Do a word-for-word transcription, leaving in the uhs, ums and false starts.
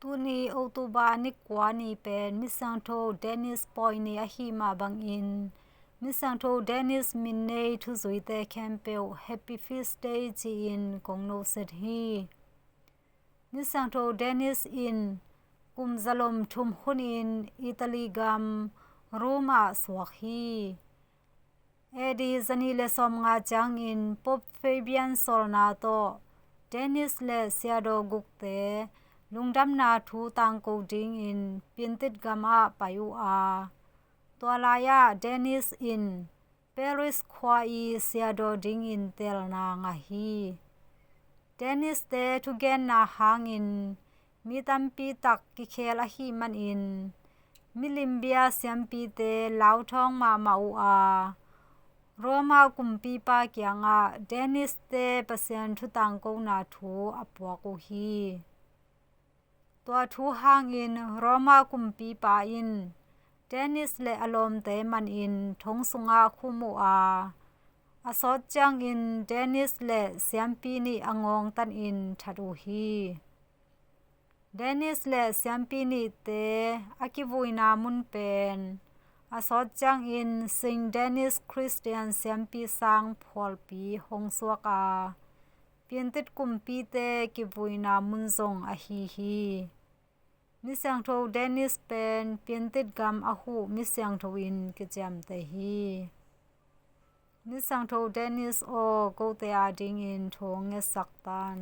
Tuni October ni kua ni pen Misiangtho Dennis pawi ni ahih mah bangin Misiangtho Dennis min nei thuzuite khempeuh Happy Feast Day ci-in kong noset hi. Misiangtho Dennis in kum zalom thum hunin Italy gam Rome ah suak hi. A D zani le sawmnga ciangin Pope Fabian sawlna tawh Dennis le siadaw gukte lungdamna thu tangko dingin Piantit gam ah pai uh a, tua lai-ah Dennis in Paris khua i siadaw dingin teelna ngah hi. Dennis-te thugenna hangin mi tampi tak kikhel ahih manin milim bia siampite lauthawng mahmah uh a, Roma kumpipa kiangah Dennis-te Pasian thu tangkona thu a puak uh hi. Tua thu hangin Roma kumpipa in Dennis le a lawmte manin thong sungah khum uh a, a sawt ciangin Dennis le siampi nih a ngawngtanin that uh hi. Dennis le siampi nihte a kivuina mun pen a sawt ciangin Saint Dennis Christian siampi sang phualpi hong suak a, Piantit kumpite kivuina mun zong ahi hi. Misiangtho Dennis pen Piantit gam a huh misiangtho in kiciamteh hi. Misiangtho Dennis aw, kote adingin thu hong ngetsak tan.